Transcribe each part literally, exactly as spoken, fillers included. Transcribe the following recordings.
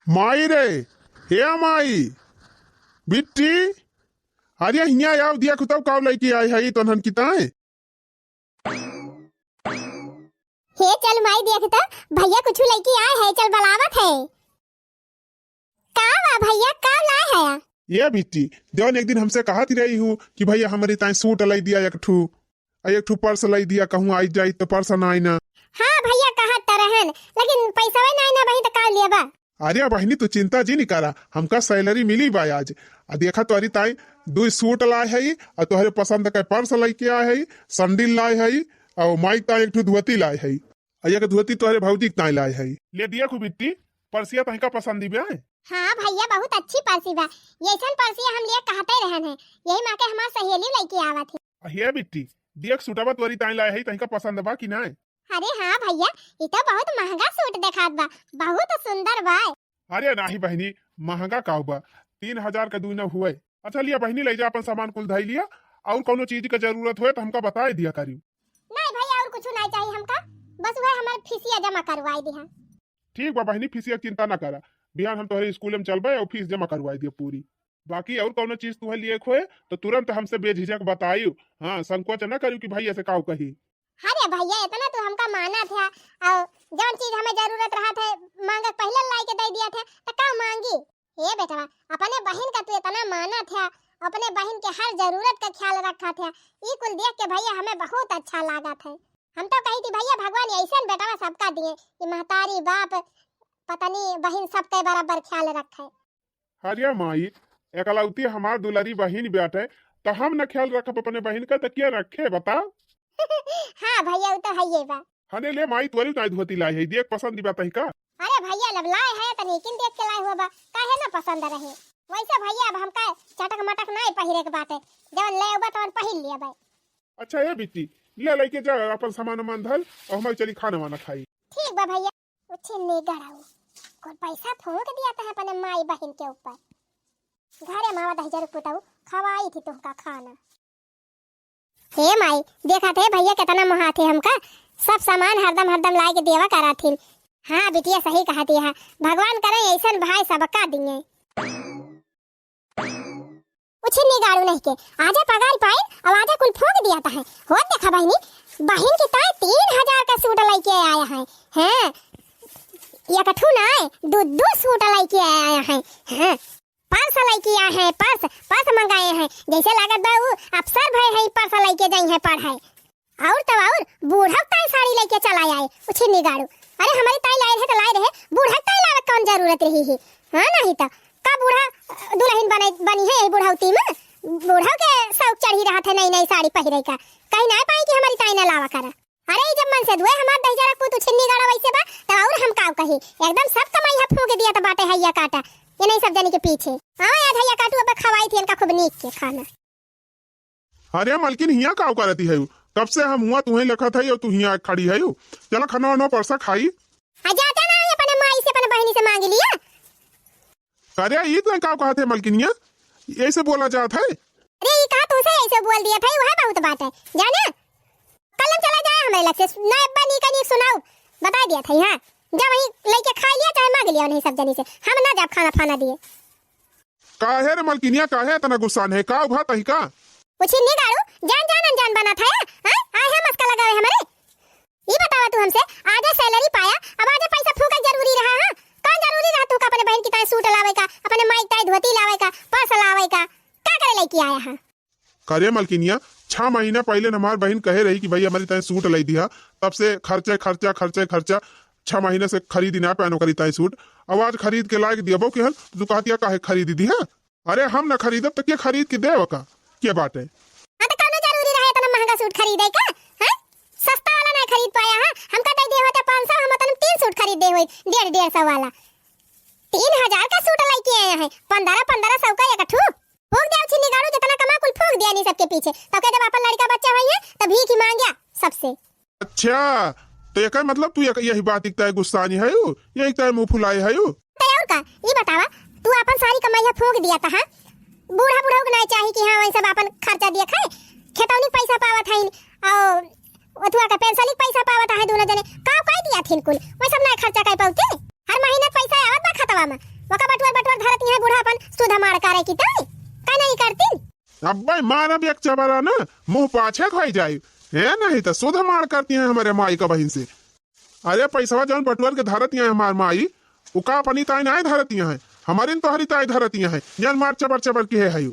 माई रे, हे माई, बिट्टी, अरे हियाँ आव, देखु तउ काउ लइके आए हई तोहन की ताईं। हे चल माई, देख त भइया कुछु लइके आए हैं, चल बलावत हैं। का बा भइया, का लाए हया? ए बिट्टी, जउन एक दिन हमसे कहत रही हू कि भइया हमरी ताईं सूट लइ दिया एक ठू, अउ एक ठू पर्स लइ दिया, कहूँ आई जाई त पर्स नाहीं ना। हाँ भइया, कहत त रहेन, लेकिन पइसवे नाहीं ना बहिन, त का लेबा? अरे बहिनी, तू चिंता जिन करा, हमका सैलरी मिली बा आज। अ देखा, तोहरी ताईं दुइ सूट लाए हई, अउ तोहरे पसंद कै पर्स लइके आए हई, सैंडिल लाए हई, अउ माई ताईं एक ठू धोती लाए हई, अउ एक धोती तोहरे भौजी कै ताईं लाए हई। ले दिया खूब बिट्टी, पर्सिया तोहका पसंद बा। हाँ भइया, बहुत अच्छी पर्सी बा। यइसन पर्सिया हम लिए कहते रहन है, यही मारे हमार सहेली लइके आवत ही। अ हे बिट्टी, देख सूटवा तोहरी ताईं लाए हई, तोहका पसंद बा कि नाहीं? अरे हाँ भइया, ई तो बहुत महंगा सूट देखात बा, बहुत सुंदर बा। अरे नाहीं बहिनी, महंगा काउ बा, तीन हजार कै दुइ नौ हुए। अच्छा लिया बहिनी, लइ जा अपन सामान कुल धइ लिया, अउर कउनो चीज कै जरूरत होए त हमका बताए दिया करियो। नाहीं भइया, अउर कुछु नाहीं चाही हमका, बस उहै हमार फीसिया जमा करवाए दिहा। ठीक बा बहिनी, फीसिया कै चिंता ना करा, बिहान हम तोहरे स्कूल में चलबे अउर फीस जमा करवाए दिया पूरी। बाकी अउर कउनो चीज तुहैं लिए कै होए त तुरंत हमसे बेझिझक बताइयो। हाँ, संकोच ना करियो कि भइया से काउ कही। अरे भइया, एतना तू हमका मानत है, अउर जउन चीज हमें जरूरत रहत है, माँगे कै पहिले लाइके दइ दियत है, त का माँगी? हे बेटवा, अपने बहिन का तू एतना मानत है, अपने बहिन कै हर जरूरत कै ख्याल रखत है, ई कुल देख के भइया हमें बहुत अच्छा लागत है। हम तो कही थी भइया, भगवान अइसन बेटवा सबका दिए कि महतारी, बाप, पत्नी, बहिन सबके बराबर ख्याल रखे। अरे माई, एकलौती हमार दुलरी बहिन बाटे, त हम न ख्याल रखब अपने बहिन का, त के रखे, बताओ? हाँ भइया, उ तो हइये बा। हने ले माई, तोहरी ताईं धोती लाए हई, देख पसंद बा तोहका। अरे भइया, लब लाए है, तनी किन देख के लाए हुआ बा, काहे ना पसंद रहे। वइसे भइया, अब हमका चटक मटक नाहीं पहिरे के बाटे, जवन ले अउबा तवन पहिर लिया बा। अच्छा ए बिट्टी, ले लइके जा अपन सामान उमान धल, अउर हम चली खाना वाना खाई। ठीक बा भइया। उछिन्नी गड़ाऊ, कुल पइसा फूँक दियत है अपने माई बहिन के ऊपर। घरे मावा दहिजर पुतऊ खवाई थी तुहका खाना। हे माई, देखत है भइया केतना मोहात है हमका, सब सामान हरदम हरदम लाइके देवा करत हिन। हाँ बिटिया, सही कहत है, भगवान करे अइसन भाई सबका दिए। उछिन्नी गाड़ू नहीं के, आजे पगार पाइन, अब आजे कुल फूँक दियत है। होत देखा बहिनी, बहिन की ताईं तीन हजार का सूट लइके आया है। हैं, एकठू नाहीं, दू दू सूट लइके आया है। हैं, पर्स लइके आए हैं, पर्स, पर्स मंगाए हैं। जइसे लागत बा उ अफसर भए हैं, पर्स लइके जाई हैं पढ़ाई। अउर तब अउर बूढ़ा ताईं साड़ी लइके चला आए, उछिन्नी गाड़ू। अरे हमरी ताईं लाए रहे त लाए रहे, बूढ़ा ताईं लावे कउन जरूरत रही ही? हाँ, नाहीं त का बूढ़ा, अ, दुलहिन बने, बनी है यही बुढ़ौती में? बूढ़ा के सौक चढ़ी रहत है नई नई साड़ी पहिरे का, कहीं नाहीं पाई कि हमरी ताईं न लावा करा। अरे ई जब मन से दुए हमार दहिजरा पूत उछिन्नी गाड़ा वइसे बा, त अउर हम काउ कही, एकदम सब कमइया फूँक दियत बाटे हइया काटा, ये नहीं सब जनी के पीछे। हाँ, आज हइया काटू अब खवाई थी इनका खूब नीक के खाना। अरे मलकिन, हियाँ काउ करती हयू? कब से हम हुआँ तुहैं लखत हई अउर तू हियाँ खड़ी हयू। चला खाना वाना परसा खाई। आ जाता ना है अपने माई से, अपने बहिनी से माँगी लिया। अरे ई तुहैं काउ कहत है मलकिनिया? अइसे बोला जात है? अरे ई कहा तुहसे अइसे बोल दिया था, वह बहुत बात है। जाना? कल हम चला जाए हमरे लग से, ना अब्बा नी का नी सुनाऊ। बता दिया था, हाँ। जा वहीं लइके खाई लिया, चाहे माँगी लिया उन्हीं सब जनी से। हम ना जाब खाना फाना दिए। काहे रे मलकिनिया, काहे एतना गुस्सान है? का उभा तही का? उछिन्नी गाड़ू, जान जान अनजान बना था, हाँ? आए है मस्का लगावे हमरे। ई बतावा तू हमसे, आजे सैलरी पाया, अब आजे पइसा फूँके जरूरी रहा, हाँ? कउन जरूरी रहा तू का अपने बहिन की ताईं सूट लावे का, अपने माई की ताईं धोती लावे का, पर्स लावे का? का करे लइके आया है? करे मलकिनिया, छह महीना पहिले हमार बहिन कहे रही कि भइया हमरी ताईं सूट लइ दिहा, तब से खर्चे खर्चा, खर्चे खर्चा, छह महीना से खरीदी ना पाएन ओकरी ताईं सूट। अब आज खरीद के लाइके दियबो केहन, तू कहतिया काहे खरीदी दिहा? अरे हम ना खरीदब त के खरीद के देव का? के बाटे? हाँ त कउनो जरूरी रहे एतना महँगा सूट खरीदे का? हैं? सस्ता वाला ना खरीद पाया है, हमका दइ दिया होता पाँच सौ, हम ओतने तीन सूट खरीद दे होई, डेढ़ डेढ़ सौ वाला। तीन हजार का सूट लइके आया है, पन्द्रह पन्द्रह सौ का एक ठू। फूँक दिया उछिन्नी गाड़ू, जितना कमा कुल फूँक दिया नी सबके पीछे। तब के जब अपन लड़का बच्चा होई है, तब भीख ही माँग्या सबसे। अच्छा, त एकर मतलब तू एक, यही बात एक ताईं गुस्सानी हयू, यही ताईं मुँह फुलाए हयू? त अउर का, ई बतावा, तू अपन सारी कमइया फूँक दिया त, हाँ? बूढ़ा बुढ़ऊ के नाहीं चाही कि हाँ, वही सब अपन खर्चा दिया खाए, खेतौनी के पइसा पावत हइन, अउर ओथुआ का पेंशन के पइसा पावत है, दूनो जने का कइ दिया थिन कुल, वही सब नाहीं खर्चा कइ पउते। हर महीना पैसा आवत बा खतवा में, ओका बटुअर बटुअर धरत यहाँ बूढ़ा अपन सुध मार करे की तई। का नहीं करतीन? अब्बे मारब एक चबरा ना, मुँह पाछे खाई जाई। हे नहीं तो सुध मार करती हैं हमारे माई का बहिन से। अरे पैसवा जौन बटुअर के धरत यहाँ हमार माई, उका अपनी ताई नाय धरत यहाँ है, हमारे न तोहरी ताई धरत यहाँ है। जौन मार चबर चबर की है, है उ।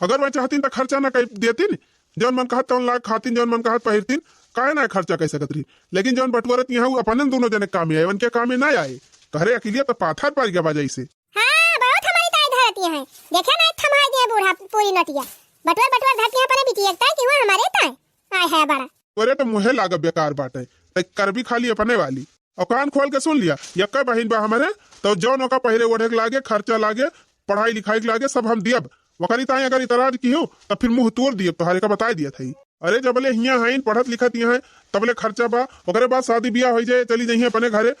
अगर वह चाहतीन तो खर्चा ना कर देतीन, जौन मन कहत तौन लाग खातीन, जौन मन कहत पहिरतीन, काहे ना खर्चा कर सकत रही। लेकिन जौन बटुअरत यहाँ उ अपने दोनों जने कामे आए, उनके कामे ना आए। कहरे अकेलिया तो पाथर पर गया बा जैसे। हाँ, बहुत हमारी ताई धरती है। देखे ना, थमाई दिए बूढ़ा पूरी नटिया। बटुअर बटुअर धरती है अपने बिटिया के ताई कि वो हमारे ताई। आय है बड़ा। तोरे तो मुँहे लागब बेकार बाटे, ते करबी खाली अपने वाली। और कान खोल के सुन लिया, यक्का बहिन बा हमारे, तो जौन ओका पहिरे ओढ़े के लागे, खर्चा लागे, पढ़ाई लिखाई के लागे, सब हम दियब। ओकरी ताई अगर इतराज किहो, तब फिर मुँह तोड़ दियब, तोहरे का बताए दिया था। अरे जबले हियाँ हईन, पढ़त लिखत यहाँ है, तबले खर्चा बा, ओकरे बाद शादी ब्याह हो जाए, चली जाइए अपने घरे,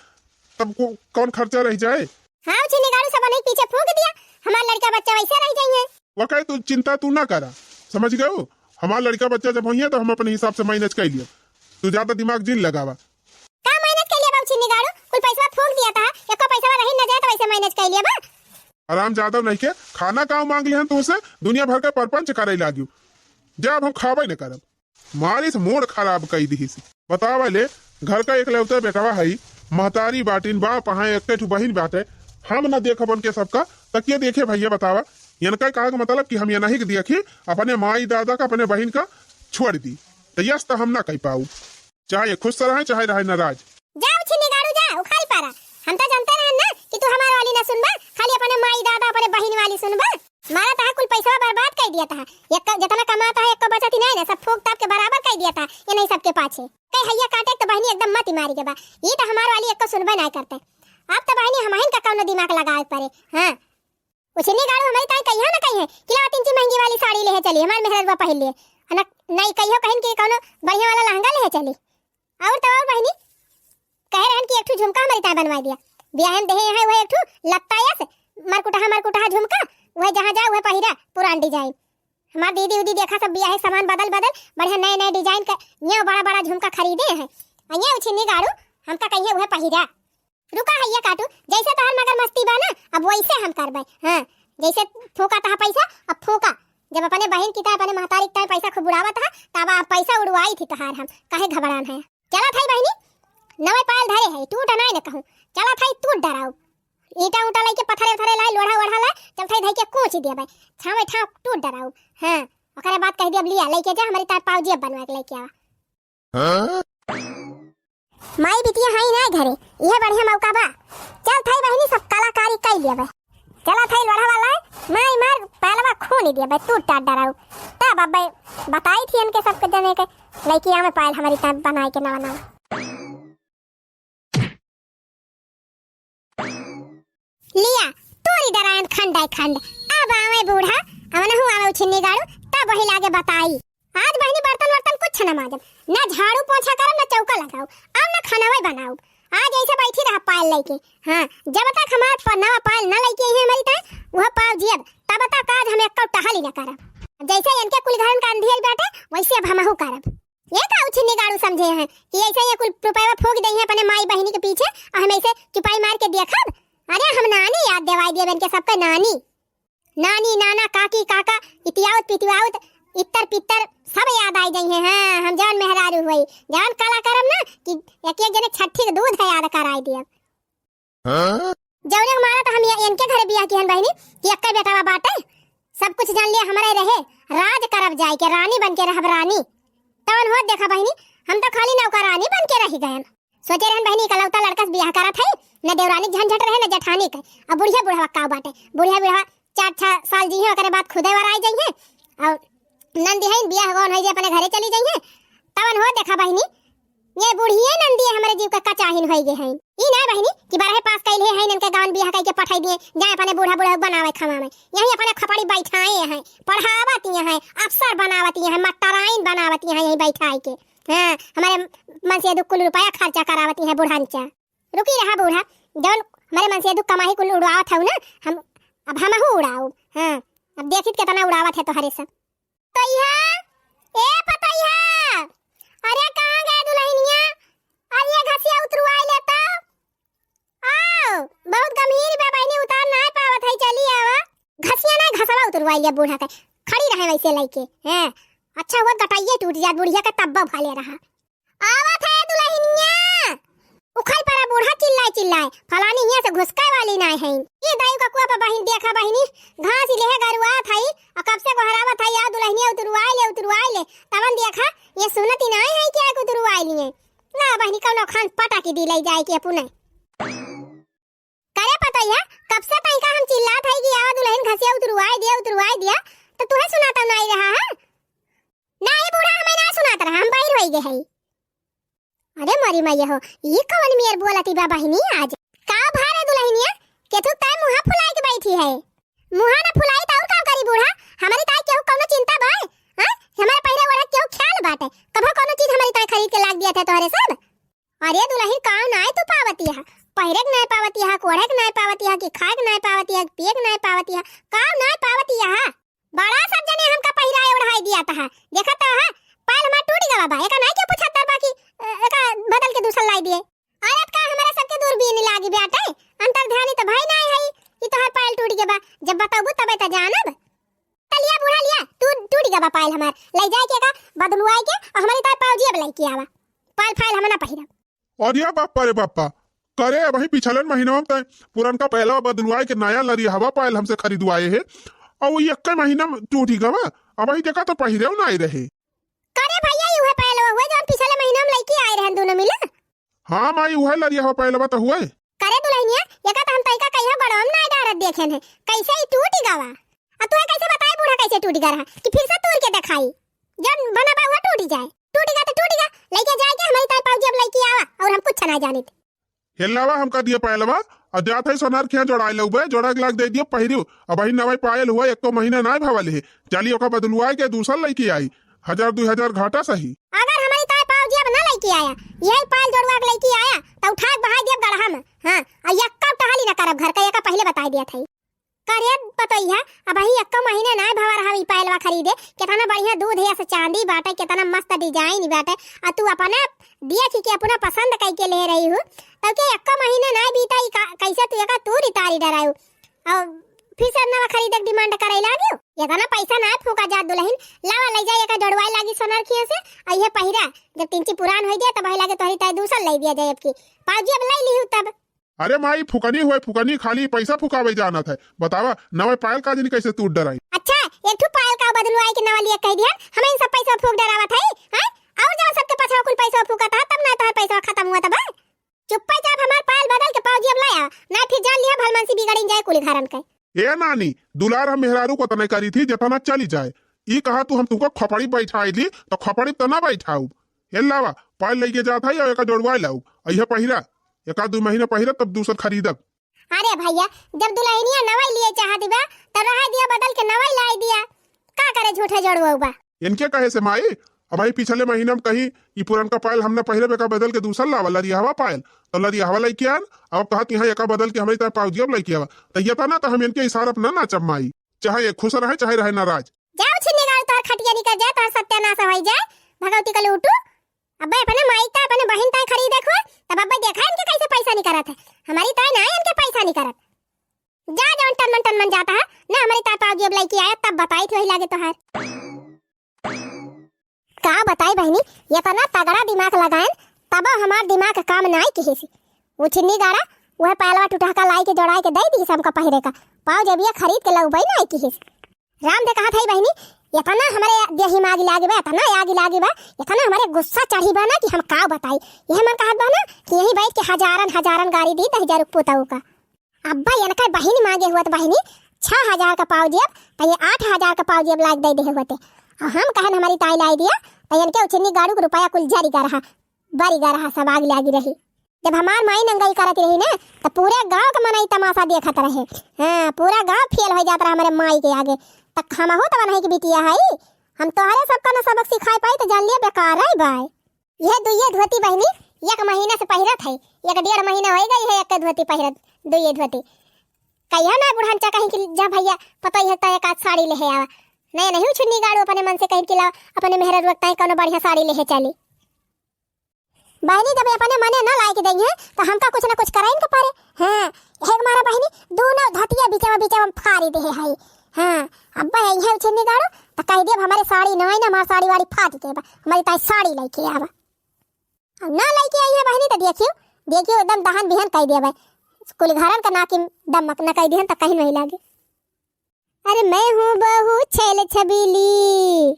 तब को, कौन खर्चा रह जाए? हाँ, उछिन्नी गाड़ू सब नहीं पीछे फूंक दिया, हमार लड़का बच्चा वैसे रह जाइए। वकाई तू चिंता तू ना करा, समझ गयो? हमार लड़का बच्चा जब होइए तो हम अपने हिसाब से मैनेज कर लिया, तू ज्यादा दिमाग जिन लगावा। का मैनेज कर लिया बा उछिन्नी गाड़ू? कुल पैसा फूंक दिया था, एको पैसा रही न जाए तो वैसे मैनेज कर लिया बा। आराम ज्यादा नहीं के, खाना का मांग लिहन तुमसे, दुनिया भर के परपंच करे लागियो। जा अब हम खाबे न करब। मारी से मूड खराब कई दिहिस। बतावा ले, घर का एकलौता बेटवा हई, महतारी बाटिन, बाप हैं, एक ठो बहिन बाटे, हम न देखब उनके सबका, त के देखे भैया बतावा? इनका कहा के मतलब कि हम ये नहीं के देखी, अपने माई दादा का, अपने बहिन का छोड़ दी, त यस त हम ना कह पाऊ। चाहे खुश रहे, चाहे रहे नाराज। जा उछिन्नी गाड़ू जा, उखाल पारा। हम तो जानते रहन ना कि तू हमार वाली ना सुनबा, खाली अपने माई दादा, अपने बहिन वाली सुनबा। मारा तहा कुल पैसवा बर्बाद कर दिया था। एक जितना कमाता है, एक बचत ही नहीं ना, सब फूक ताप के बराबर कर दिया था। ये नहीं सबके पाछे। कई हैया काटे तो बहिनी एकदम मत ही मारी के बा। ये तो हमार वाली एक सुनबे नहीं करते। अब तो बहिनी हमहिन का कौनो दिमाग लगावे के पड़े। हाँ। उछिन्नी गाड़ू हमारी ताई कहियो ना कही है कि लावा तीन ची महंगी वाली साड़ी ले चली, हमार मेहररुआ पहिर लिए। है ना, नहीं कहियो कहिन कि कौनो बढ़िया वाला लहंगा ले चली। और तो और बहिनी, कहे रहन कि एक ठो झुमका हमारी ताई बनवाई दिया। ब्याह में देहे हैं वह एक ठो लत्ता यस, मरकुटहा मरकुटहा झुमका, वह जहाँ जाओ वह पहिरा, पुरान design। हमार दीदी उदी देखा सब ब्याह के सामान बदल बदल, बढ़िया नए नए design का, ये बड़ा बड़ा झुमका खरीदे हैं। आ ये उछिन्नी गाड़ू, हमका कहिए वह पहिरा। रुका है ये काटू, जैसे तोहार मगर मस्ती बा ना, अब वैसे हम करबे। हाँ, जैसे फूका तहा पैसा, अब फूका। जब अपने बहिन की तरह, अपने महतारी की तरह पैसा खूब उड़ावत हा, तब आप पैसा उड़वाई थी तोहार हम, काहे घबरान है? चला थाई बहिनी, नवे पायल धरे है, टूट नाय न कहूँ। चला थाई टूट डराओ। ईंटा ऊंटा लाइके पत्थरे उथरे लाए, लोढ़ा ओढ़ा लाए, चल थाई धई के कूच देबे। छावे ठाव टूट डराओ। हाँ, ओकरे बाद कह दिया, "अब लिया, लेके जा, हमारी तार पाव जेब बनवा के लेके आवा।" हाँ? माई बिटिया हाई ना घरे, यह बढ़िया मौका बा। चल थाई बहिनी सब कलाकारी कई लेबे। चला थाई लोढ़ा वाला है, माई मार पहलवा खून ही दिया बे, तू टाट डराऊ। तब अब बताई थी इनके सबके जने के लड़की आवे पायल हमारी टाइम बनाए के नवा नवा। लिया, तोरी डरायन खंडाई खंड। अब आवे बूढ़ा, अवनहु आवे उछिन्नी गाड़ू, तब वही लागे बताई। आज बहिनी बर्तन वर्तन कुछ न माजब, न झाड़ू पोछा करब, न चौका लगाऊ, अब न खानावे बनाऊ। आज ऐसे बैठी रहा पायल लेके। हाँ, जब तक हमार प-, नवा पायल न लेके आई है हमारी ताई, वह पाव जियब, तब तक आज हम एक्को टहल ही न करब। जैसे इनके कुल घरन का अंधियल बाटे, वैसे अब हमहू करब। ये का उछिन्नी गाड़ू समझे हैं कि ऐसे ये कुल रुपया फूंक दे हैं अपने माई बहिनी के पीछे और हम ऐसे चुपाई मार के देखब? अरे हम नानी याद देवाई दिए इनके सबके नानी। नानी, नाना, काकी, काका, इतियाउत, पितियाउत, इत्तर, पित्तर, सब याद आई जाई हैं। हाँ, हम जवन मेहरारू हुई, जवन कला करम ना कि एक एक जने छठी के दूध है याद कराई दियब। हाँ? जौने के मारा तो हम ये, इनके घरे बियाह किहन बहिनी कि एक्के बेटवा बाटे, सब कुछ जान लिया हमरे रहे, राज करब जाए के, रानी बन के रहब रानी। तवन होत देखा बहिनी, हम तो खाली नौकरानी बन के रह गयन। सोचे रहन बहिनी, इकलौता लड़का से बियाह करत है, न देवरानी के झंझट रहे, न जेठानी के। अब बुढ़िया बुढ़वा का बाटे, बुढ़िया बुढ़वा चार छह साल जी हैं, ओकरे बाद खुदे वराई जाई हैं। और नंदी हैं, बियाह गौन है जे अपने घरे चली जाई हैं। तवन होत देखा बहिनी, ये बुढ़िए नंदी हमरे जीव का कचाहिन होई गए हैं। ई ना बहिनी कि बारह पास कैले हैं, इनके गावन बियाह कई के पठाई दिए, जाए अपने बूढ़ा बूढ़ा बनावे खावा में। यहीं अपने खोपड़ी बैठाए हैं, पढ़ावत हैं, अफसर बनावत हैं, मटराइन बनावत हैं, यहीं बैठाए के। हाँ, हमारे मन से दुख कुल रुपया खर्चा करावत हैं बुढ़ांचा। रुकी रहा बूढ़ा, जौन हमारे मन से दुख कमाई कुल उड़ावत हऊ ना, हम, अब हमहू उड़ाऊ। हाँ, अब देखित कितना उड़ावत है तोहरे सब। पतोहिया, ए पतोहिया, अरे कहाँ गए दुल्हनिया? अरे ये घसिया उतरवाई ले तो। आओ, बहुत गंभीर बा बहिनी, उतार नाहीं पावत है, चली आवा। घसिया नाहीं, घसवा उतरवाइ लिया बूढ़ा के, खड़ी रहे वैसे लइके। हैं, अच्छा हुआ गटइये टूट जात बुढ़िया के, तब्बा भले रहा। आवत है दुलहिनिया। उखल परा बूढ़ा चिल्लाए चिल्लाए, फलानी हियाँ से घुसकै वाली नाहीं है। ई दाई का कुआ पर बहिन देखा बहिनी, घास ही लेहे गरुआत है, अ कब से गोहरावत है, "आ दुलहिनिया उतरवाइ ले, उतरवाइ ले।" तवन देखा, ये सुनत ही नाहीं है कि आके उतरवाइ लिए। ला बहिनी, कौनो खान पटा की दी लइ जाए के अपने। करे पतोहिया, कब से तइका हम चिल्लात है कि आवा दुलहिन घसिया उतरवाइ दिया, उतरवाइ दिया, तो तुहे सुनाता नाहीं रहा है? नाहीं बूढ़ा, हमें नाहीं सुनात रहा, हम बहिर होइ गए है। अरे मरी मैया हो, ई कवन मेर बोलती बा बहिनी आज? का भा रे दुलहिनिया, केथू तै मुँहा फुलाइ के बैठी है? मुँहा न फुलाई त और का करी बूढ़ा? हमरी ताई केहू कौनो चिंता बा? हाँ? हमरे पहिरे ओढ़े केहू ख्याल बाटे? कभो कौनो चीज हमरी ताई खरीद के लाग दिया थे तोहरे सब? अरे दुलहिन, काव नाय तू पावतिया, पहिरे के नाय पावतिया, ओढ़े के नाय पावतिया, कि खाए के नाय पावतिया, कि पिए के नाय पावतिया, काव नाय पावतिया? बड़ा सब जने हमका पहिराए ओढ़ाए दिया तहा। देखत तो हा, पायल हमार टूट गवा बा, एका नाय के पूछत बा कि, अ, एका बदल के दूसर लाई दिए। अरे त का हमरे सबके दूरबीन लागी बाटे, अंतर्ध्यानी त भई नाय है कि तोहार पायल टूट गवा बा, जब बताबू तबे त जानब। त लिया बूढ़ा लिया, टूट, टूट गवा बा पायल हमार, लई जाए के एका बदलुआए के, और हमरी ताई पाउजी अब लइके आवा, पायल फायल हम ना पहिरब। अरे बापा रे बापा, करे अबही पिछलन महीनवा में तैं पुरनका पायलवा बदलुआए के नया लरिहवा पायल हमसे खरीदवाए है, और वो एक्के महीना में टूटी गवा, अबही देखा तो पहिरेउ नाई रहे। करे भैया, ई उहे पायलवा हुए जौन पिछले महीना में लइके आए रहन दोनों मिले? हाँ माई, उहे लरिहवा पायलवा तो हुए। करे दुलहिनिया, एका तो हम तइका कहियो गड़वा में नाई डारत देखेन है, कैसे ई टूटी गवा? अब तुहे कैसे बताई बूढ़ा कैसे टूटी गवा रहा कि फिर से तूर के देखाई? जब बना बा हुआ टूटी जाए, टूटी गा तो टूटी गा, लइके जाए के हमरी ताई पाउजी अब लइके आवा, और हम कुछ ना जानित। हेल्लावा हमका दिया पायलवा, और जात है सोनार खिया जोड़ाए लउबे, जोड़ा के लाग दे दियो पहिरियो। अबही नवाई पायल हुआ, एक्को महीना नाय भवल है, चाली ओका बदलुआए के दूसर लइके आई, हजार दुई हजार घाटा सही। अगर हमरी ताई पाउजी अब ना लइके आया, यही पायल जोड़वा के लइके आया, तो उठा के बहाई दियब गड़हा में। हाँ, और यक्का टहली ना करब घर का, एका पहिले बताई दिया था। करे पतोहिया, अबही एक्को महीना नाय भवा रहा ई पायलवा खरीदे, केतना बढ़िया दूध है, ऐसे चांदी बाटे, केतना मस्त design बाटे, आ तू अपने देखि के अपना पसंद कइके ले रही हूँ, तब के एक्को महीना नाय बीता, ई का, कैसे तू एका तूरी तारी डरायू, और फिर से नवा खरीदे के demand करे लागियो? एतना पैसा नाय फूका जात दुलहिन, लावा लइ जा एका जोड़वाए लागी सोनार खिया से, आ इहे पहिरा, जब तिंची पुरान होइ जाए तब वही लागे तोहरी ताई दूसर लइ दिया जाए, अब की पाउजी अब लइ लिहू तब। अरे माई, फुकनी हुए फुकनी, खाली पैसा फुकावे जानत है। बतावा, नवे पायल का जनी कैसे तूर डराई? अच्छा, एक ठो पायल का बदलवाए के नवा लिए कह दिया, हम इन सब पैसा फूक डरावत है, हैं? और जब सबके पाछवा कुल पैसा फूकत है, तब ना तोहर पैसा खत्म हुआ तब। चुप्पे चाप हमार पायल बदल के पाउजी अब लाया, ना फिर जान लिया भलमनसी बिगड़िन जाए कुल घरन के। ए नानी, दुलार हम मेहरारू को तने करी थी, जतना चली जाए। ई कहा तू हम तुमको खपड़ी बैठाई ली, तो खपड़ी तो ना बैठाऊ। ए लावा, पायल लइके जात है, और एका जोड़वाए लाऊ। अइहे पहिरा, एका दू महीना पहिरा, तब दूसर खरीदब। अरे भैया, जब दुलहिनिया नवई लिए चाहत बा, त रहे दिया, बदल के नवई लाई दिया। का करे झूठे जोड़वऊ बा? इनके कहे से माई, अबही पिछले महीना में कही, "ई पुरनका पायल हम ना पहिरब, एका बदल के दूसर लावा, लरियावा पायल।" तो लरियावा लइके आन, अब कहत यहाँ एका बदल के हमरे तरह पाउजी अब लइके आवा। तो ये तना तो हम इनके इशारा पर ना नाचब माई, चाहे ये खुश रहे, चाहे रहे नाराज। जाओ छिन्नी गाड़, तोहर खटिया निकल जाए, तोहर सत्यानाश होइ जाए, भगवती का लूटू। अब्बे अपने माई ता, अपने बहिन ता खरीदे खुआ, तब अब्बे देखा इनके कैसे पैसा निकरत है। हमरी ता ना इनके पैसा निकरत। जा जौन टनमन टनमन जाता है, ना हमरी ता पाउजी अब लइके आया, तब बताई थी वही लागे तोहार। का बताई बहिनी, इतना तगड़ा दिमाग लगाएन, तबो हमार दिमाग काम नाई किहिस। उ छिन्नी गाड़ा, वह पायलवा टुटहका लाई के जोड़ाई के दे दिहिस हमका पहिरे का। पाउजी अब ये खरीद के लउबई नाई किहिस। राम दे कहत हई बहिनी, इतना हमरे देही में आगी लागी बा, इतना आगी लागी बा, इतना हमरे गुस्सा चढ़ी बा ना कि हम का बताई। यह मन कहत बा ना कि यही बैठ के हजारन हजारन गारी दी दहिजरू पुतऊ का। अब्बा इनका बहिन मांगे हुआ तो बहिनी छह हजार का पाउजी अब, तो ये आठ हजार का पाउजी अब लाग दे दे हुआ थे। और हम कहन हमरी ताई लाई दिया, तो इनके उछिन्नी गाड़ू के रुपया कुल जरी गा रहा, बरी गा रहा, सब आग लागी रही। जब हमार माई नंगई करत रही ना, तो पूरे गांव के मनई तमाशा देखत रहे। हाँ, पूरा गांव फेल हो जात रहा हमारे माई के आगे। तक हमहू तो बनही के बिटिया हई, हम तोहरे सबका न सबक सिखाए पाई तो जान लिया बेकार रही बाय। यह दुइये धोती बहिनी एक महीना से पहिरत है, एक डेढ़ महीना होइ गई है एक धोती पहिरत, दुइये धोती। कहियो ना बुढ़नचा कहीं कि जा भैया पतोहिया तो एक आध साड़ी लेहे आवा। नहीं, नहीं, उछिन्नी गाड़ू अपने मन से कहीं कि लाओ, अपने मेहररुआ ताई कौनो बढ़िया साड़ी लेहे चली। बहिनी, जब अपने मने न लाइके देइहैं, त हमका कुछ न कुछ करइन के परे। हाँ, एक मारा बहिनी, दूनो धतिया बिचवा बिचवा में फारी देहे है। हाँ, अब बहिनी है उछिन्नी गाड़ू, त कहि देब हमरे साड़ी न आई ना, हमार साड़ी वाड़ी फाट देबा, हमरी ताई साड़ी लइके आवा। अब ना लइके आई है बहिनी, त देखियो, देखियो एकदम दहन बिहन कइ देबे। कुल घरन का नाकी दम न कइ दिहन त कहीं नहीं लागे। अरे मैं हूँ बहू छैल छबीली,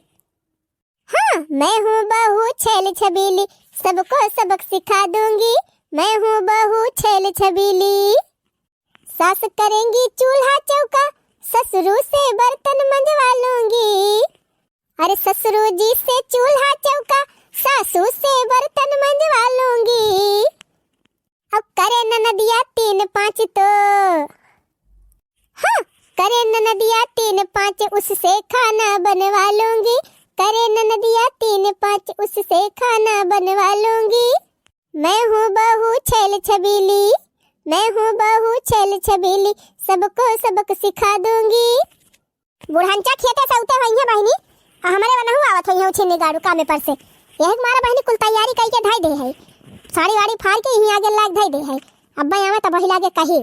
हाँ, मैं हूँ बहू छैल छबीली, सबको सबक सिखा दूंगी। मैं हूँ बहू छैल छबीली, सास करेंगी चूल्हा चौका, ससुरू से बर्तन मंजवा लूंगी। अरे ससुरू जी से चूल्हा चौका, सासू से बर्तन मंजवा लूंगी। अब करे ननदिया तीन पाँच तो, हाँ, करे ननदिया तीन पाँच, उससे खाना बनवा लूंगी। करे ननदिया तीन पाँच, उससे खाना बनवा लूंगी। मैं हूँ बहू छैल छबीली, मैं हूँ बहू छैल छबीली, सबको सबक सिखा दूंगी। बुढ़नचा खेते से उते होइहैं बहिनी, आ हमरे वनहु आवत होइहैं उछिन्नी गाड़ू कामे पर से। यही के मारा बहिनी कुल तैयारी कइके धइ दे है, साड़ी वाड़ी फाड़ के यहीं आगे लाग धइ दे है। अब्बा आवे तब वही लागे कही।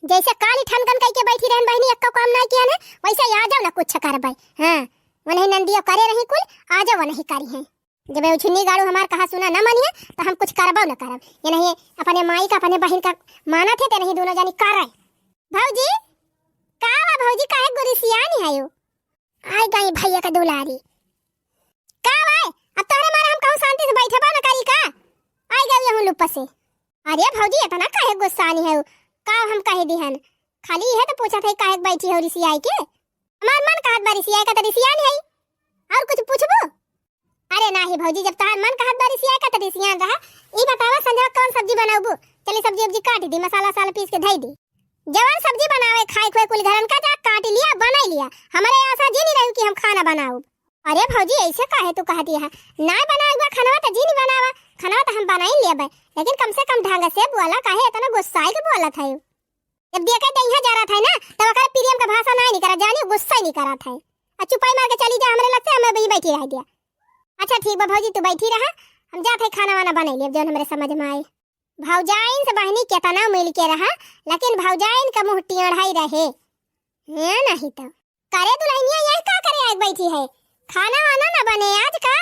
जैसे काली ठनकन कइके बैठी रहन बहिनी, एक्को काम नाहीं किहन है, वैसे ही आ जाओ ना कुछ करबै। हाँ, वनही ननदियो करे रही कुल, आ जाओ वनही करिहैं। जब ये उछिन्नी गाड़ू हमार कहा सुना न मानिहैं, त हम कुछ करबो न करब। ये नहीं अपने माई का, अपने बहिन का मानत है, ते नहीं दूनो जनी करे। भौजी, का बा भौजी, काहे गुरिसियानी है यो? आइ गई भैया का दुलारी। का भाई, अब तोहरे मारे हम कहूँ शांति से बैठबो न करी का? आइ गई हूँ लुप्प से। अरे भौजी, इतना काहे गुस्सानी है? का हम कहे दिहन? खाली यह तो पूछत है काहे बैठी हो रिसियाई के? हमार मन कहत बा रिसियाई का, तो रिसियानी है। और कुछ पूछबो? अरे नाही भौजी, जब तोहार मन कहत बा रिसियाई का, तो रिसियान रहा। ई बतावा, संझवा कौन सब्जी बनाउबू? चली सब्जी उब्जी काट दी, मसाला वसाला पीस के धई दी। जवन सब्जी बनावे खाए खोए कुल घरन का, जा काट लिया, बनाई लिया। हमरे आसा जी नहीं रही कि हम खाना बनाउब। अरे भौजी, ऐसे काहे तू कहती है? नाय बनाए बा खानवा तो जी नहीं बनावा, खानवा तो हम बनाई लेबे, लेकिन कम से कम ढंग से बोला, काहे इतना गुस्साए के बोलत है? जब देखे तो यहाँ जा रहा था ना, तब अगर प्रियम का भाषा नाय नहीं करा, जानी गुस्सा ही नहीं करा था। आ चुपाई मार के चली जा हमरे लग से, हमें भी बैठी रह दिया। अच्छा ठीक बा भौजी, तू बैठी रहा, हम जात है खाना वाना बनाई लेब जौन हमरे समझ में आए। भौजाइन से बहिनी केतना मिल के रहा, लेकिन भौजाइन का मुँह टेढ़ा ही रहे। हैं नहीं तो। करे दुल्हनिया, यही का करे आग बैठी है? खाना वाना ना बने आज का?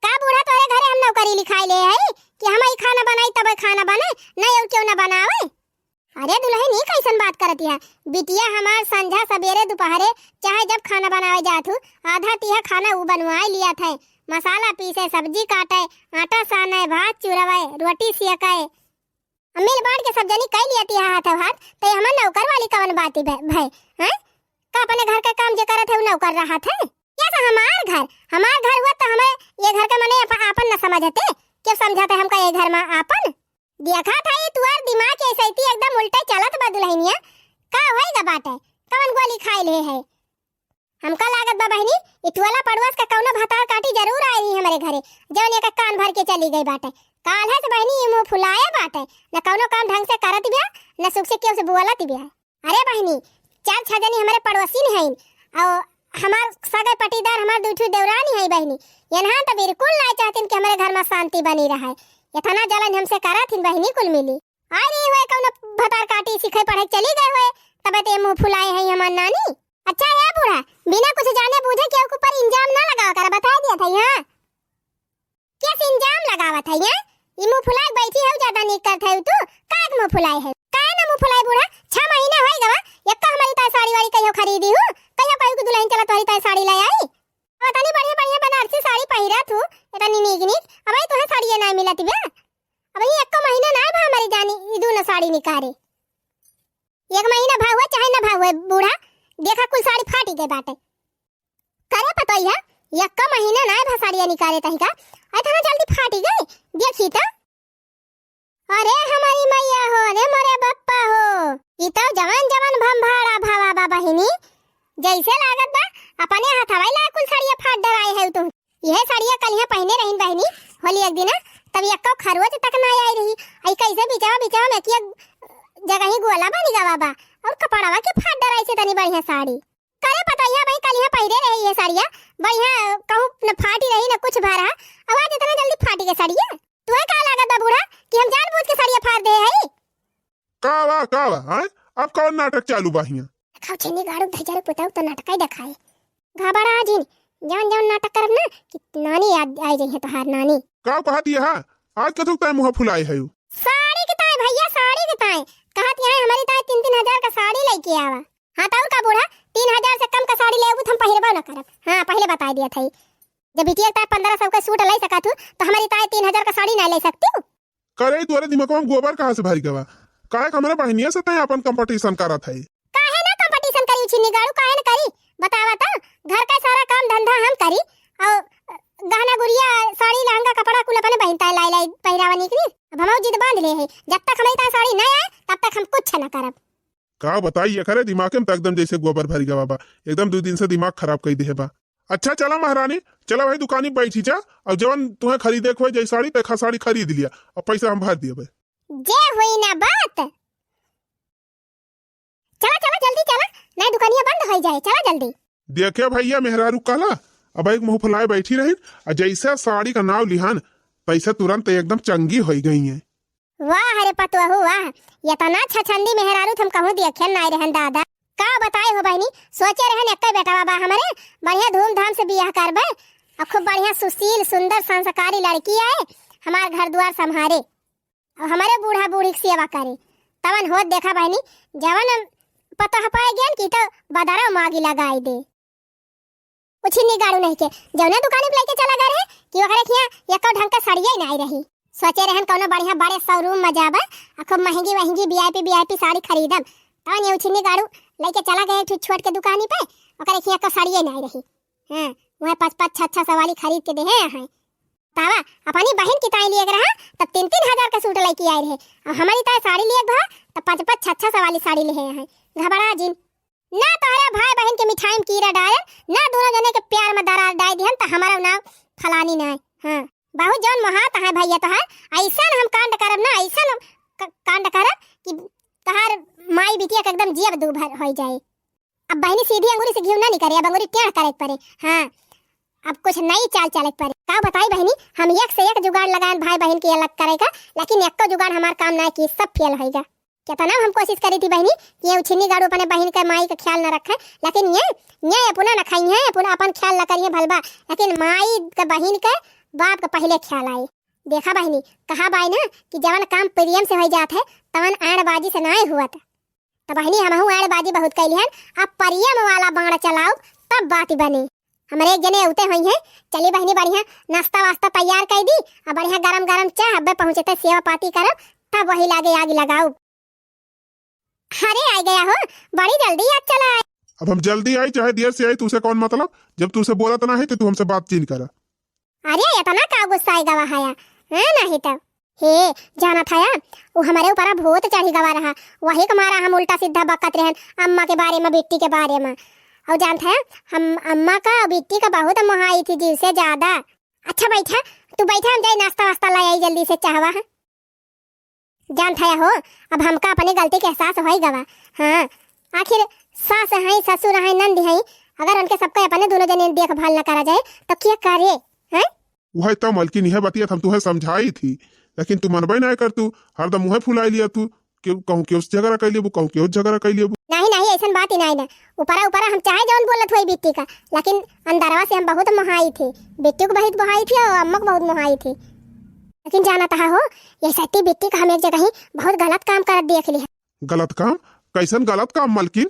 का बूढ़ा तोरे घरे हम नौकरी लिखाई ले है कि हम ही खाना बनाई तब खाना बने, नहीं और क्यों ना बनावे? अरे दुल्हन, ई कैसन बात करती है? बिटिया हमार संझा सबेरे दोपहरे चाहे जब खाना बनावे जात हूँ, आधा टीहा खाना ऊ बनवाए लिया था। मसाला पीसे, सब्जी काटे, आटा साने, भात चुरवे, रोटी सेके। अब मिल बांट के सब जनी कई लिया टीहा हाथों हाथ, तो ये हमार नौकर वाली कवन बात ही भे-, भय, हैं? का अपने घर के काम जे करत है, ऊ नौकर रहत है? कैसा हमार घर? हमार घर हुआ तो हमें ये घर का मने आप-, आपन न समझते? क्यों समझते हमका ये घर में आपन? देखा था ये तुहार दिमाग ऐसे ही एकदम उल्टे चलत बा दुल्हनिया। का होइगा बाटे? कवन गोली खाए ले है? हमका लागत बा बहिनी, ई टोला पड़ोस का कौनो भतार काटी जरूर आए रही हमरे घरे, जौन एक कान भर के चली गई बाटे। काल्हे से बहिनी ई मुँह फुलाए बाटे, न कौनो काम ढंग से करत बिया, न सुख से केहू से बोलत बिया। अरे बहिनी, चार छह जनी हमरे पड़ोसिन हईन, और हमार सगे पटीदार, हमार दू ठो देवरानी है बहिनी, इन्हां तो बिल्कुल ना चाहतिन कि हमरे घर में शांति बनी रहे। इतना जलन हमसे करत हिन बहिनी कुल मिली। आए रही हुए कौनो भतार काटी सीखे पढ़े चली गए हुए, तबे ते मुँह फुलाए है हमार नानी। अच्छा है बूढ़ा, बिना कुछ जाने बूझे केहू के ऊपर इल्जाम ना लगावा करा, बता दिया था यहाँ। कैसे इल्जाम लगावत है ये? ई मुँह फुलाए बैठी है, ज्यादा नीक करत है तू। काहे के मुँह फुलाए है? काहे ना मुँह फुलाए बूढ़ा? छह महीना होई गवा, एक्को हमारी ताई साड़ी वाड़ी कहियो खरीदी हूँ? कहियो कहू कि दुल्हन चलत वाली ताई साड़ी ले आई? अब इतनी बढ़िया बढ़िया बनारसी साड़ी पहिरत हूँ, इतनी नीक नीक, अब ही तुहे साड़िये ना मिलत बे। अब ही एक्को महीना ना भा हमारी जानी ई दूनो साड़ी निकारे। एक महीना भा हुए चाहे ना भा हुए बूढ़ा, देखा कुल साड़ी फाटी गए बाटे। करे पतोहिया, यक्का महीना नाय भा साड़िया निकाले तही का? अरे थाना जल्दी फाटी गई, देखी त। अरे हमारी मैया हो, अरे मोरे बप्पा हो, ई तो जवान जवान भंभाड़ा भावा बा बहिनी, जैसे लागत बा अपने हथवा ला कुल साड़िया फाट डराए है तू। यह साड़िया कलिया पहने रहीन बहिनी, होली एक दिना, तब यक्का खरोच तक ना आई रही। आई कैसे बिचवा बिचवा में एक जगह ही गोला बनी गवा बा, और कपड़वा के फाट डराए से तनी बढ़िया साड़ी। करे पतोहिया भाई, कल यहाँ पहिरे रहे ये साड़िया, बढ़िया कहूँ न फाटी रही न कुछ भा रहा, अब आज इतना जल्दी फाटी के साड़िया। तुहे का लागत बा बूढ़ा कि हम जानबूझ के सड़िया फाड़ दे हई? का बा, का बा, हैं? अब कौन नाटक चालू बा हियां? खाओ छिन्नी गाड़ू धैजर पुताऊ तो नाटक ही देखाए। घबरा जिन, जौन जौन नाटक करब ना कि नानी याद आई जइहे तोहार नानी। का कहत यहा? आज कथुक ताय मुंह फुलाए हयू? साड़ी के ताय भैया, साड़ी के ताय। कहत यहाँ हमारी ताय तीन तीन हजार का साड़ी लेके आवा। हाँ, तो और का बूढ़ा, तीन हजार से कम का साड़ी लेबू तो हम पहिरबो न करब। हाँ, पहले बताई दिया था। जब बिटिया के ताय पन्द्रह सौ का सूट लाई सकत हूँ, तो हमारी ताय तीन हजार का साड़ी ना ले सकती हूँ? करे, तोरे दिमागवा में गोबर कहाँ से भर गवा? काहे के हमरे बहनिया से तय अपन competition करत है? काहे ना competition करी छिन्नी गाड़ू, काहे ना करी? बतावा तो, घर का सारा काम धंधा हम करी, और गहना गुरिया, साड़ी, लहंगा, कपड़ा कुल अपने बहिन ताय लाई लाई पहिरावा निकली। अब हम जिद बांध ले है, जब तक हमारी ताय साड़ी ना आए, तब तक हम कुछ ना करब। का बताई, एकरे दिमाग में तो एकदम जैसे गोबर भर गवा बा, एकदम दो दिन से दिमाग खराब कर दे बा। अच्छा चला महारानी, चला भाई दुकानी बैठी जा, और जवन तुम्हें खरीदे के होए, जैसे साड़ी तैखा साड़ी खरीद लिया, और पैसा हम भर दिए भाई। जे हुई ना बात। चला चला जल्दी चला, नहीं दुकानिया बंद हो जाए, चला जल्दी। देखे भैया मेहरारू कहला, अब एक मुंह फुलाए बैठी रही, और जैसे साड़ी का नाव लिहान, तैसे तुरंत एकदम चंगी हो गई है। वाह रे पतोहू वाह, इतना छछंदी मेहरारू तो हम कहूँ देखे नाय रहन दादा। का बताई हो बहिनी, सोचे रहन एक्के बेटवा बा हमरे, बढ़िया धूमधाम से बियाह करबे, और खूब बढ़िया सुशील सुंदर संस्कारी लड़की आए, हमार घर द्वार संभारे, और हमारे बूढ़ा बूढ़ी की सेवा करे। तवन होत देखा बहिनी, जवन पतोह पाए गयन की तो बदरा मागी लगाई दे। उछिन्नी गाड़ू नहीं के, जौने दुकानी पे लेके चला गए रहे कि ओकरे खिया एको ढंग के साड़िये नाई रही। सोचे रहन कौनो बढ़िया बड़े showroom में जाबे, आ खूब महंगी महंगी VIP VIP साड़ी खरीदम। तौन ये उछिन्नी गाड़ू लेके चला गए एक ठो छोट के दुकानी पे, ओकरे खिया एको साड़िये नाई रही। हाँ, वह पाँच पाँच छह छह सौ वाली खरीद के देहे हैं। तावा, अपनी बहिन की ताई लिए रहा, तब तीन तीन हजार का सूट लेके आए रहे, और हमारी ताई साड़ी लिए भा, तब पाँच पाँच छह छह सौ वाली साड़ी ले हैं। घबरा जिन। ना तोहरे भाई बहिन के मिठाई में कीड़ा डालन, ना दोनों जने के प्यार में दरार डाल दिहन, त हमारा नाम फलानी ना है। हाँ, बहुत जौन मोहात है भैया तोहार, ऐसन हम कांड करब ना, ऐसन हम क-, कांड करब कि तोहार माई बिटिया के एकदम जियब दू भर हो जाए। अब बहिनी सीधी अंगुरी से घी ना निकरे, अब अंगुरी टेढ़ करे के पड़े। हाँ, अब कुछ नई चाल चले के पड़े। का बताई बहिनी, हम एक से एक जुगाड़ लगाएन भाई बहिन के अलग करे का, लेकिन एको जुगाड़ हमार काम ना की, सब फेल होइगा। केतना हम कोशिश करी थी बहिनी कि ये उछिन्नी गाड़ू अपने बहिन के माई के ख्याल न रखे, लेकिन ये, ये अपना न खाई है, अपना अपन ख्याल न करिए भलबा, लेकिन माई के बहिन के बाप के पहले ख्याल आई। देखा बहिनी, कहा बाई ना कि जवन काम प्रेम से हो जात है, तवन आड़बाजी से नाय हुआ था। त बहिनी, हमहू आड़बाजी बहुत कैली हन, अब प्रेम वाला बाण चलाओ, तब बात बने। हमरे एक जने उते होई हैं, चली बहिनी, बढ़िया नाश्ता वास्ता तैयार कर दी, आ बढ़िया गरम गरम चाह, अब्बे पहुँचे ते सेवा पाती करब, तब वही लागे आग लगाओ। अरे, आ गया हो, बड़ी जल्दी आज चला आए। अब हम जल्दी आई चाहे देर से आई, तुझसे कौन मतलब, जब तुझसे बोला तो ना है तो तू हमसे बात चीन करा। अरे, इतना का गुस्सा आई गवा हया, हाँ, नहीं तो। हे, जानत हया, वो हमारे ऊपर भूत चढ़ी गवा रहा, वही के मारा हम उल्टा सीधा बकत रहन अम्मा के बारे में, बिट्टी के बारे में। और जानत हया, हम अम्मा का, बिट्टी का बहुत मोहाई थी जीव से ज्यादा। अच्छा बैठा, तू बैठा, हम जाई नाश्ता वास्ता ले आई जल्दी से, चाहवा है। जानत हया हो, अब हमका अपने गलती के एहसास होई गवा। हाँ, आखिर सास हैं, ससुर हैं, नंद हैं, अगर उनके सबके अपने दोनों जने देखभाल न करा जाए, तो क्या करे, हैं? वह तो मलकिन, यह बतिया हम तुहे समझाई थी, लेकिन तू मनबे ना कर, तू हरदम मुँह फुलाई लिया तू, केहू, कहूँ केहू से झगड़ा कर लेबू, कहूँ केहू से झगड़ा कर लेबू। नहीं, नहीं, ऐसन बात ही नहीं ना। ऊपरा, ऊपरा हम चाहे जौन बोलत होई बिट्टी का, लेकिन अंदरवा से हम बहुत मोहाई थी। बिट्टी को बहुत मोहाई थी और अम्मा को बहुत मोहाई थी। लेकिन जानत हा हो, ये सती बिट्टी का हम एक जगह ही बहुत गलत काम करत देख ली है। गलत काम? कैसन गलत काम, मलकिन?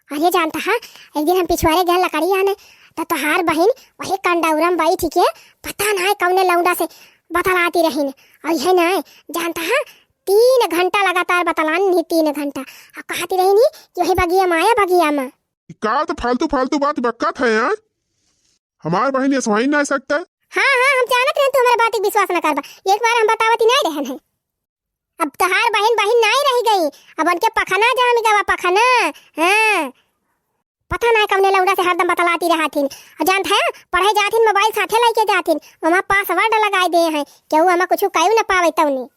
अरे जानत हा, एक दिन हम पिछुआरे गए लकड़ी आने, तो तोहार बहिन वही कंडौरा में बैठ के पता ना कौने लौंडा से बतलाती रहीन। और यह ना, जानत हा, तीन घंटा लगातार बतलान ही, तीन घंटा। और कहती रहीन ही कि वही बगिया में आया, बगिया में। ई का तो फालतू फालतू बात बक्कत है यार? हमार बहिन ये सही ना सकता। हाँ, हाँ, हम जानत रहन तू हमारे बात के विश्वास ना करबा। एक बार हम बतावत ही नहीं रहन है। अब तोहार बहिन बहिन नहीं रह गई, अब उनके पखना जाम गवा, पखना। हाँ, पता नहीं कौने लौंडा से हरदम बतलाती रहथिन। और जानत है, पढ़े जाथिन, मोबाइल साथे लेके जाथिन, वहाँ password लगाए दे हैं, केहू हमें कुछ कहू न पावे तौनी।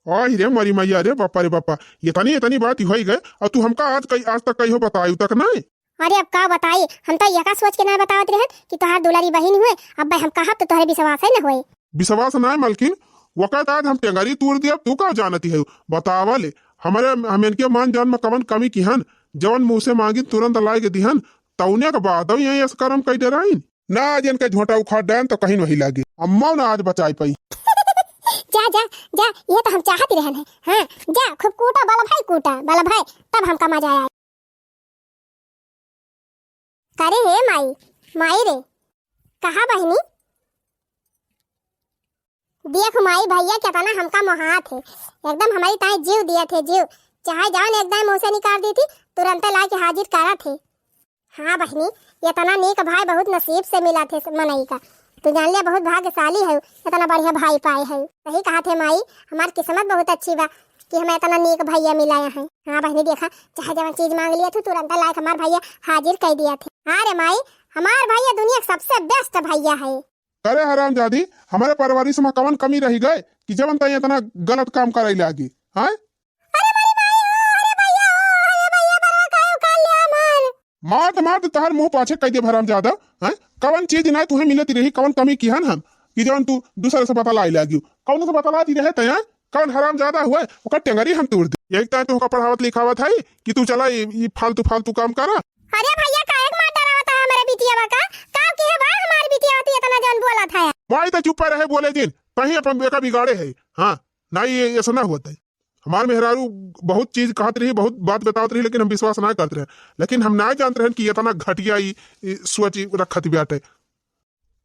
आई रे मरी मैया रे, बापा रे बापा, इतनी, इतनी बात होई गए, और तू हमका आज कई, आज तक कहियो बतायू तक नहीं। अरे अब का बताई, हम तो यका सोच के ना बतावत रहन कि तोहार दुलारी बहिन हुए, अब भाई हम कहब तो तोहरे विश्वास है न होए। विश्वास ना है मलकिन, वकत आज हम टेंगरी तूर दिया, तू का जानती है? बतावा ले, हमरे, हम इनके मान जान में कवन कमी किहन? जवन मुँह से माँगी तुरंत लाए के दिहन, तौने के बाद अब यही ऐसा करम कई डराइन। ना आज इनके झोंटा उखाड़ डायन तो कहीं नहीं लागे, अम्मा ना आज बचाई पाई। जा, जा, जा, ये तो हम चाहत ही रहन है। हाँ, जा, खूब कूटा, बल भाई कूटा, बल भाई, तब हमका मजा आए। करे हे माई, माई रे, कहा बहिनी? देख माई, भैया केतना हमका मोहात है, एकदम हमरी ताई जीव दियत है, जीव, चाहे जान एक दाई मुँह से निकाल दी थी, तुरंते लाके हाजिर करत है। हाँ बहिनी, एतना नीक भाई बहुत नसीब से मिलत है मनई का। तू जान लिया, बहुत भाग्यशाली है, एतना बढ़िया भाई पाए है। सही कहत है माई, हमार किस्मत बहुत अच्छी बा कि हमें एतना नीक भैया मिला है। हाँ बहिनी, देखा, चाहे जवन चीज माँग लिया तू, तुरंत लायक हमार भैया हाजिर कई दिया थे। हाँ रे माई, हमार भैया दुनिया के सबसे best भैया है। अरे हरामजादी, हमरे परवरिश में कवन कमी रही गए कि जवन तई एतना गलत काम करे लागी, हाँ? अरे मोरी माई हो, अरे भैया हो, अरे भैया बरवा काहे उखाड़ लिया हमार? मार त, मार त, तहार मुँह पाछे कई देब हरामजादा, हैं? कवन चीज ना तुहे मिलत रही, कवन कमी किहन हम कि जवन तू दूसरे से बतलाए लागियो? कौन से बतलाती रहे तै, हैं? कौन हरामजादा हुआ है? ओकर टेंगरी हम तोड़ दे। यही तय तुहका पढ़ावत लिखावत है कि तू चला ई, ई फालतू, फालतू काम करा। अरे भैया, काहे के मार डरावत है हमरे बिटिया बा का? का किहे बा हमार बिटिया तू एतना जवन बोलत है? माई त चुप्पे रहे, बोले जिन, तहीं अपन बेका बिगाड़े है। हाँ, ना ये ऐसा ना होता है। हमार मेहरारू बहुत चीज कहत रही, बहुत बात बतावत रही, लेकिन हम विश्वास ना करत रहे। लेकिन हम ना जानत रहन कि एतना घटिया ई, ई सोच ई रखत बाटे।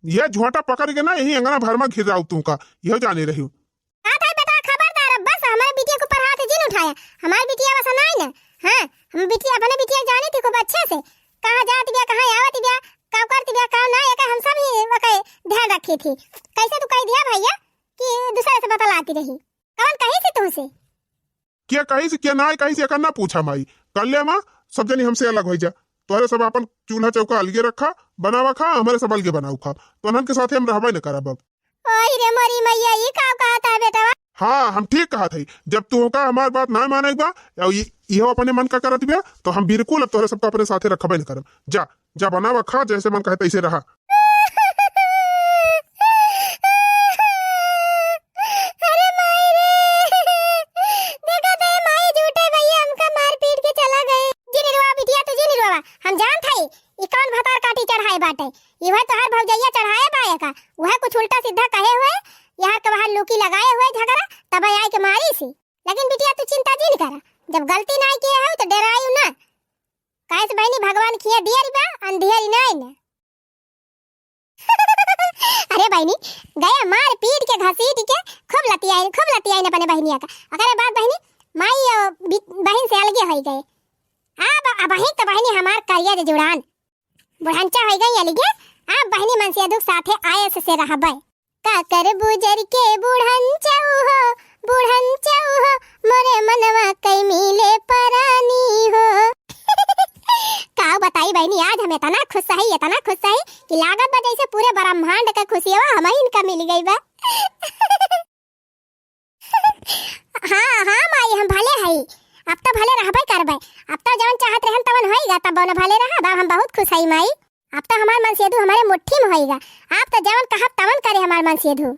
ये झोंटा पकड़ के ना यही अंगना भर में घिराऊ तू का, यह जाने रही। का था बेटा, खबरदार, अब बस हमारे बिटिया के ऊपर हाथ जिन उठाया। हमार बिटिया वैसा नहीं ना। हाँ, हम बिटिया, अपने बिटिया जानी थी खूब अच्छे से, कहाँ जात बिया, कहाँ आवत बिया, का करत बिया, का ना, एका हम सब ही ओके ध्यान रखी थी। कैसे तू कह दिया भैया कि दूसरे से बतलाती रही? कौन कही से तुमसे? क्या कही से, क्या ना कही से, एकर ना पूछा माई। कर ले माँ, सब जनी हमसे अलग हो जा। तोहरे सब अपन चूल्हा चौका अलगे रखा, बनावा खा, हमारे सब अलगे बनाऊ खा। तोहन के साथे हम रहबे न करब अब। ओए रे मोरी मैया, ई का कहत है बेटवा? हाँ, हम ठीक कहत हई। जब तू का हमार बात ना माने बा, और ये, इहो अपने मन का करत बा, तो हम बिल्कुल अब तोहरे सबका अपने साथे रखबे न करब। जा, जा बनावा खा, जैसे मन कहे तैसे रहा। अरे माई रे, देखा तो ये माई झूठे भैया हमका मार पीट के चला गए। जिन रोवा बिटिया, तू जिन रोवा, हम जानत हई ई कौन भतार काटी चढ़ाए बाटे। ई वह तोहार भौजैया चढ़ाए बाए का, वह कुछ उल्टा सीधा कहे हुए, यहाँ के वहाँ लुकी लगाए हुए झगड़ा, तब आए के मारी सी। लेकिन बिटिया तू चिंता जिन करा, जब गलती नाई किए हो तो डरायु ना। काहे से बहिनी, भगवान खिया दियरी बा, अंधियरी नाई ना। अरे बहिनी, गया मार पीट के घसीट के खूब लतियाइन, खूब लतियाइन अपने बहिनिया का। ओकरे बाद बहिनी, माई और बि-, बहिन से अलगे होई गए। अब, अब बहिन तो बहिनी हमार करिया जे जुड़ान। बुढ़ंचा होई गई अलगे, अब बहिनी मनसेधू साथे आयस से रहबे। का करबू जर के बुढ़ंचऊ हो, बुढ़ंचऊ हो, मोरे मनवा कई मिले परानी हो। का बताई बहिनी, आज हम एतना खुश हई, एतना खुश हई कि लागत बा जैसे पूरे ब्रह्मांड का खुशियवा हमहिन का मिल गई बा। हाँ, हाँ माई, हम भले हई, अब तो भले रहबे करबे, अब तो जवन चाहत रहन तवन होई गा, तब न भले रहब, अब हम बहुत खुश हई माई। अब तो हमार मनसेधू हमारे मुट्ठी में होई गा, आप तो जवन कहब तवन करे हमार मनसेधू।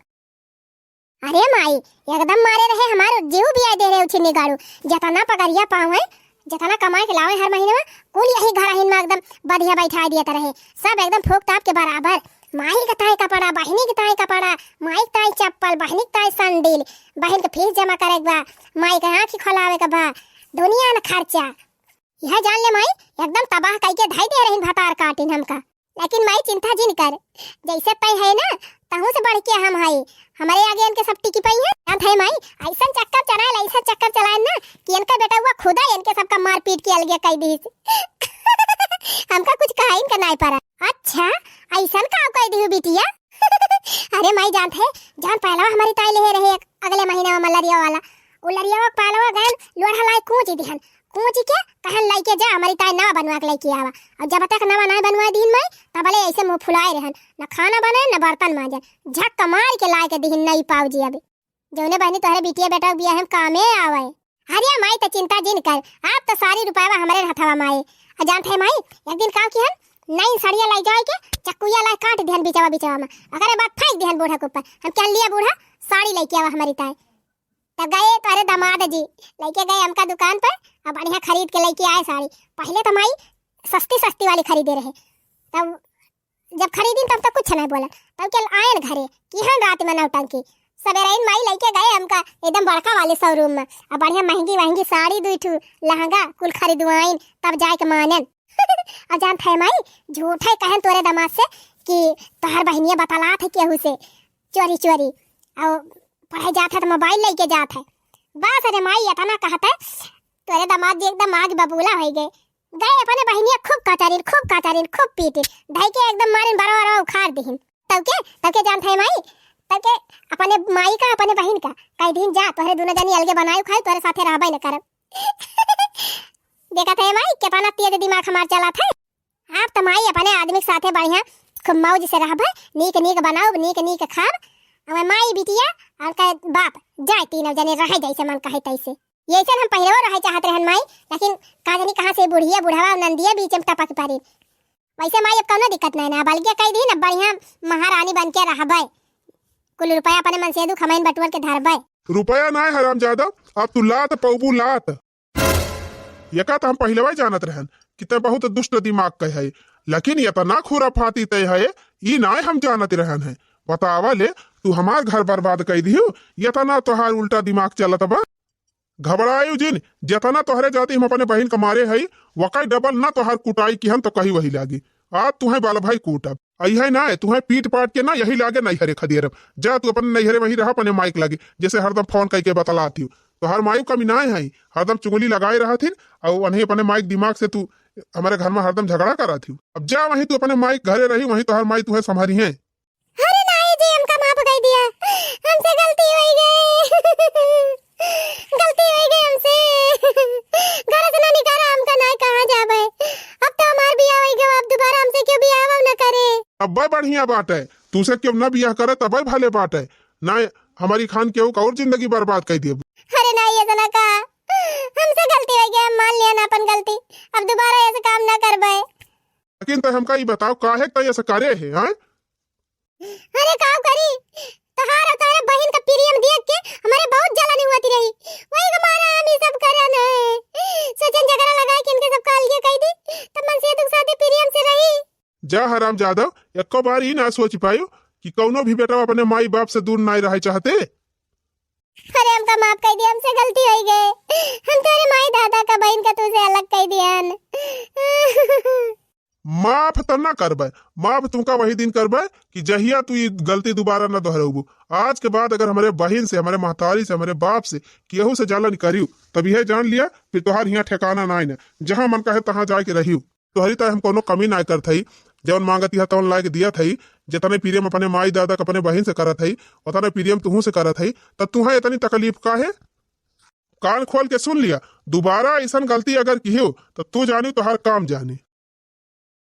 अरे माई, एकदम मारे रहे, हमार जीव भी आए दे रहे उछिन्नी गाड़ू, जतना पगरिया पाँव है, जतना कमाए के लावे हर महीने में, कुल यही घर अहिन में एकदम बढ़िया बैठा दिया रहे, सब एकदम फूक ताप के बराबर। माई के ताई कपड़ा, बहिनी के ताई कपड़ा, माई के ताई चप्पल, बहिनी के ताई सैंडल, बहिन के फीस जमा करे के बा, माई के आँखी खोलावे के बा, दुनिया न खर्चा। यह जान ले माई, एकदम तबाह कई के धई दे रहिन भतार काटिन हमका। लेकिन माई चिंता जिन कर, जैसे तय है ना, तहू से बढ़ के हम हई। हमारे आगे इनके सब टिकी पई है। जानत है माई, ऐसन चक्कर चलाए, ऐसन चक्कर चलाए ना कि इनका बेटवा खुदा इनके सबका मार पीट के अलगे कई दी। हमका कुछ कहा इनका नाई पड़ा। अच्छा, ऐसन का कई दी बिटिया? अरे माई जानत है, जान पहलवा हमारी ताई ले रहे एक अगले महीना में मलरिया वाला, उ लरिया पहलवा गए लोढ़ा लाई कूच दिहन, कूच के कहन लइके जा, हमारी ताई नवा बनवा के लइके आवा। और जब तक नवा नाय बनवा दीन माई, तब ले ऐसे मुंह फुलाए रहन, न खाना बने, न बर्तन मांजे। झक मार के लाए के दीन नई पाउजी अबे। जौने बहनी तोहरे बिटिया बेटा बिया हम कामे आवे। अरे माई, त चिंता जिन कर, आप तो सारी रुपयावा हमरे हथवा माई। आ जानत है माई, एक दिन का किहन, नई सड़िया लाई जाए के चक्कुया लाई काट दिहन बिचवा बिचवा में, ओकरे बाद फेंक दिहन बूढ़ा के ऊपर। हम कहन लिया बूढ़ा, साड़ी लइके आवा हमरी ताई। तब गए तोहरे दामाद जी, लइके गए हमका दुकान पर, अब बढ़िया खरीद के लइके आए साड़ी। पहिले तो माई सस्ती सस्ती वाली खरीदे रहे, तब जब खरीदिन तब तो कुछ नहीं बोलन, तब के आयन घरे, किहन रात में नौटंकी। सबेरइन माई लइके गए हमका एकदम बड़का वाले शोरूम में, अब बढ़िया महंगी महंगी साड़ी दुई ठू, लहंगा कुल खरीदवाइन, तब जाए के मानन। अब जानत है माई, झूठे कहन तोरे दामाद से कि तोहर बहिनिया बतलात है केहू से चोरी चोरी, और पढ़े जात है तो मोबाइल लइके जात है। बस अरे माई, इतना कहत है, तोरे दामाद जी एकदम आग बबूला होइ गए। गए अपने बहिनिया खूब कचरिन, खूब कचरिन, खूब पीटिन, धइ के एकदम मारिन बरवा बरवा उखाड़ दिहिन। तब के, तब के जानत है माई, तब के अपने माई का, अपने बहिन का कह दिहिन, "जा, तोहरे दुनो जनी अलगे बनायु खायु, तोहरे साथे रहबे न करब।" देखत है माई, केतना तेज दिमाग हमार चलत है। आप त माई अपने आदमी के साथे बढ़िया खूब मौज से रहबे, नीक नीक बनाउब, नीक नीक खाब। हमें माई बिटिया और कहे बाप, जाए तीनों जने रहे जैसे मन कहे तैसे। यैसे हम पहले रहे चाहत रहन माई, लेकिन का जानी कहाँ से बुढ़िया बुढ़वा नंदिया बीच में टपक पड़ी। वैसे माई अब कौनो दिक्कत नहीं ना, बल्कि कह दी ना बढ़िया महारानी बन के रहबे, कुल रुपया अपने मनसेदू खमाइन बटुअर के धरबे। रुपया नाय हरामजादा, अब तू लात पौबू लात। यका त हम पहिलवा जानत रहन कि तै बहुत दुष्ट दिमाग के है, लेकिन इतना खुराफाती तै है, ई नाय हम जानत रहन है। बतावा ले, तू हमार घर बर्बाद कर दिहू, इतना तोहार उल्टा दिमाग चलत बा। घबरायु जिन, जितना तोहरे जाति हम अपने बहिन के मारे हई, वकाई डबल ना तोहार कुटाई किहन तो कही वही लागी। आज तुहें बाल भाई कूटब, अइहे ना, तुहें पीट पाट के ना यही लागे नैहरे खदेरब। जा तू अपन नैहरे वहीं रह, अपने माइक लागे, जैसे हरदम फोन कइके बतलात हियो। तोहार माई कमी ना है, हरदम चुगली लगाए रहत हिन, और वहीं अपने माइक दिमाग से तू हमारे घर में हरदम झगड़ा करत हियो। अब जा वहीं तू अपने माइक घरे रही, वहीं तोहार माई तुहें संभारी है। अरे नाई जी, हमका माफ कर दिया, हमसे गलती हो गई, गलती हो गई हमसे। घर से ना निकाला हमका, ना कहाँ जाबे। अब तो हमार बियाह हो गया, अब दोबारा हमसे क्यों बियाह ना करे। अब्बे बढ़िया बात है, तूसे क्यों ना बियाह करे, तबे भले बात है। ना हमारी खान के और जिंदगी बर्बाद कर दिए। अरे नाई, ऐसा ना कहा, हमसे गलती हो गई, हम मान लिया ना अपन गलती, अब दोबारा ऐसे काम ना करबे। लेकिन तो हमका ई बताओ, काहे तो ऐसा करे है, हाँ? अरे काव करी, तोहार और तोहरे बहिन का प्रेम देख के हमारे बहुत जलन हुआ थी रही, वही के मारा हम ई सब करन है। सोचन झगड़ा लगा के इनके सब काल के कह दी, तब मनसेदू के साथे प्रेम से रही। जा हरामजादा, एको बार ई ना सोच पायो कि कौनो भी बेटा अपने माई बाप से दूर ना रहे चाहते। अरे हमका माफ कर दिया, हमसे गलती हो गई, हम तोरे माई दादा का बहिन का तुझे अलग कर दियन। माफ त ना करबे, माफ तुमका वही दिन करबे कि जहिया तू ई गलती दोबारा ना दोहराबू। आज के बाद अगर हमारे बहिन से, हमारे महतारी से, हमारे बाप से, केहू से जलन करियो, तब यह जान लिया, फिर तोहार हियाँ ठिकाना ना है ना, जहाँ मन कहे तहाँ जाके रहियो। तोहरी तरह हम कोनो कमी ना करत हई, जवन मांगत हिया तवन लायक दियत हई। जितने प्रेम अपने माई दादा के अपने बहिन से करत हई, उतने प्रेम तुहू से करत हई, तब तुहें इतनी तकलीफ का है? कान खोल के सुन लिया, दोबारा ऐसन गलती अगर किहो, तो तू जानी, तोहार काम जानी।